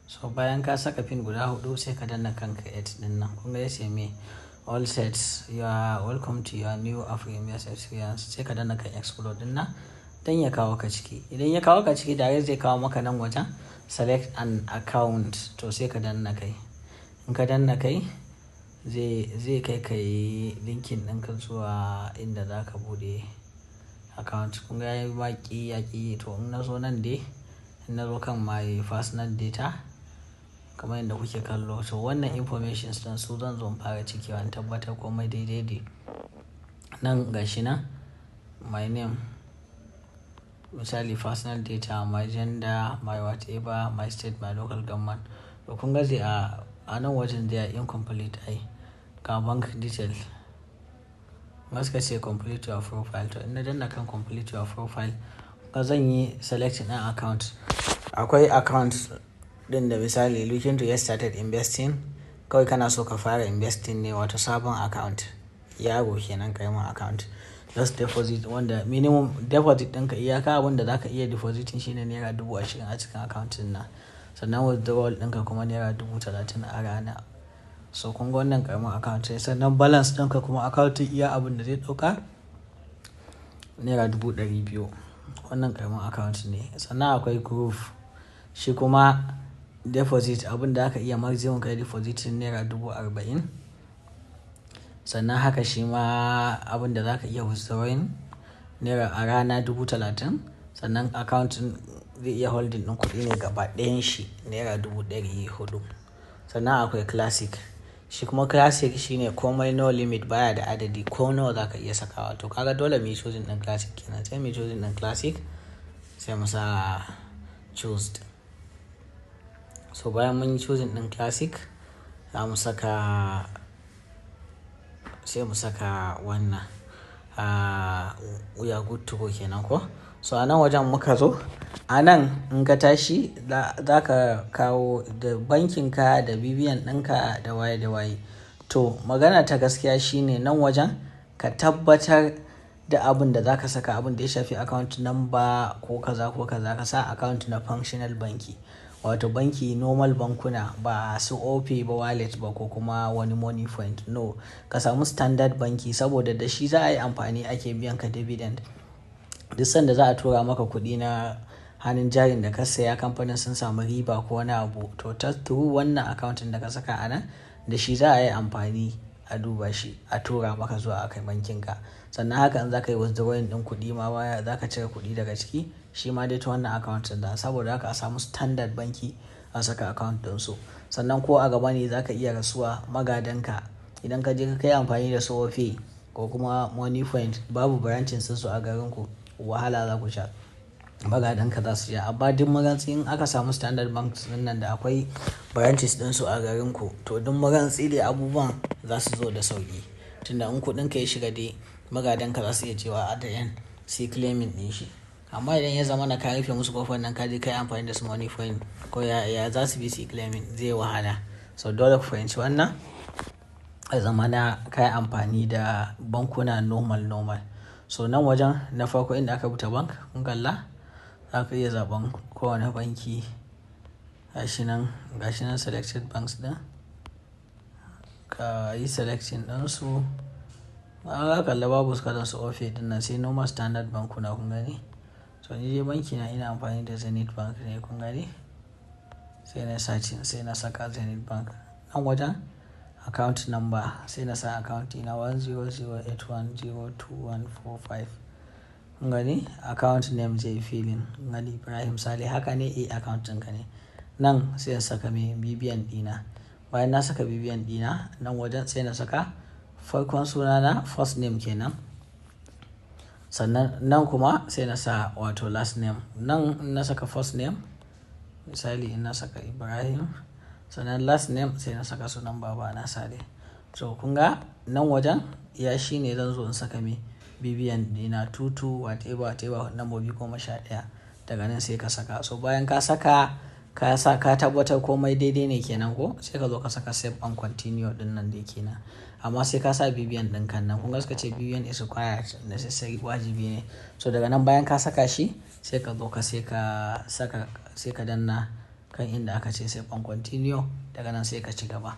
So bayan ka saka pin guda huɗu, sai ka danna kan create ɗin nan. Kun ga yace me? "All set. You are welcome to your new Afrinvest experience." Sai ka danna kan explore ɗin nan don ya kawo ka ciki. Idan ya kawo ka ciki, direct zai kawo maka nan wajen select an account, to sai ka danna kai. In ka danna kai, zai kai ka yi linking ɗinka zuwa inda za ka buɗe account. Kun ga yayi baƙi yaƙi, to in na zo nan dai, in na zo kan my personal data kamar yadda kuke kallo. So wannan informations ɗin su zan zo in fara cikewa in tabbatar komai daidai ne. Nan gashi nan my name, misali personal data, my gender, my whatever, my state, my local government. To kun ga zai a nan wajen they are incomplete ai. Ga bank detail. Suka ce "Complete your profile." To in na danna kan complete your profile, ka zan yi selecting ɗin account. Akwai account ɗin da misali looking to get started investing. Kawai kana so ka fara investing ne, wato sabon account. Yaro kenan, ƙaramin account. Just deposit, wanda minimum deposit ɗinka, iyaka abin da zaka iya depositing shine ₦20,000 a cikin account ɗin nan. Sannan withdrawal ɗinka kuma ₦30,000 a rana. So kun ga wannan ƙaramin account ne. Sannan balance ɗinka kuma, account iya abin da zai ɗauka ₦200,000. Wannan ƙaramin account ne. Sannan akwai group. Shi kuma deposit, abin da aka iya maximum kai depositing ₦40,000. Sannan haka shi ma abin da za ka iya withdrawing naira a rana 30,000. Sannan account zai iya holding ɗin kuɗi ne gaba ɗayan shi ₦400,000. Sannan akwai classic. Shi kuma classic shine komai no limit, baya da adadi, ko nawa za ka iya sakawa. To kaga dole muyi choosing ɗin classic kenan. Sai muyi choosing ɗin classic, sai mu sa choose. So bayan mun yi choosing ɗin classic, za mu saka, sai mu saka wannan, we are good to go kenan ko. So a nan wajen muka zo, a nan in ka tashi za ka kawo da bankin ka da BVN ɗinka da waye da waye. To magana ta gaskiya shine nan wajen ka tabbatar da abin da za ka saka, abin da ya shafi account number ko kaza ko kaza, ka sa account na functional banki. Wato banki normal bankuna, ba su Opay ba, wallet ba, ko kuma wani Moniepoint. No, ka samu standard banki saboda da shi za a yi amfani ake biyan ka dividend. Duk sanda za a tura maka kuɗi na hannun jarin da ka saya, kamfanin sun samu riba ko wani abu, to ta through wannan account ɗin da ka saka a nan, da shi za a yi amfani a duba shi a tura maka zuwa akai bankin ka. Sannan haka in za ka yi withdrawing ɗin kuɗi ma baya, za ka cire kuɗi daga ciki, shi ma dai ta wannan account ɗin. Saboda haka a samu standard banki a saka account ɗinsu. Sannan ko a gaba ne za ka iya rasuwa, magadanka, idan ka je ka kai amfani da su Opay ko kuma Moniepoint, babu branches su a garinku, wahala za ku sha. Magadanka za su sha. Amma duk marantsi in aka samu standard banks ɗin nan da akwai branches ɗinsu a garinku, to duk marantsi dai abubuwan za su zo da sauƙi. Tunda in kuɗinka ya shiga dai, magadanka za su iya cewa at the end su yi claiming ɗin shi. Amma idan ya zama na ka rufe musu ƙofar nan, ka je ka yi amfani da su Moniepoint ko ya za su bi su yi claiming? Zai wahala. So dole ku fahimci wannan. Ya zama na ka yi amfani da bankuna normal normal. So nan wajen na farko inda aka rubuta bank, kun kalla, za ka iya zaɓan kowane banki. Gashi nan selected banks ɗin. Ka yi selecting ɗinsu. Ka kalla babu kalan su Opay ɗin nan, sai normal standard bankuna, kun gani. So ni dai banki na, ina amfani da Zenith Bank ne, kun gani. Sai na searching, sai na saka Zenith Bank. Nan wajen account number, sai na sa account ɗina 1008102145. Kun gani, account name zai filling. Kun gani, Ibrahim Sale, haka ne? Eh, account ɗinka ne. Nan sai in saka mai BVN ɗina. Bayan na saka BVN ɗina, nan wajen sai na saka farkon sunana, first name kenan. Sannan nan kuma sai na sa wato last name. Nan in na saka first name, misali in na saka Ibrahim, sannan last name sai na saka sunan babana Sale. So kun ga nan wajen ya shi ne zan zo in saka mai BVN ɗina 22 whatever whatever, lambobi 11. Daga nan sai ka saka. So bayan ka saka, ka sa, ka tabbatar komai daidai ne kenan ko, sai ka zo ka saka save and continue ɗin nan dai kenan. Amma sai ka sa BVN ɗin kan nan. Kun ga suka ce "BVN is required", necessary, wajibi ne. So daga nan bayan ka saka shi, sai ka zo ka sai ka saka, sai ka danna kan Kan inda aka ce "Save and continue", daga nan sai ka ci gaba.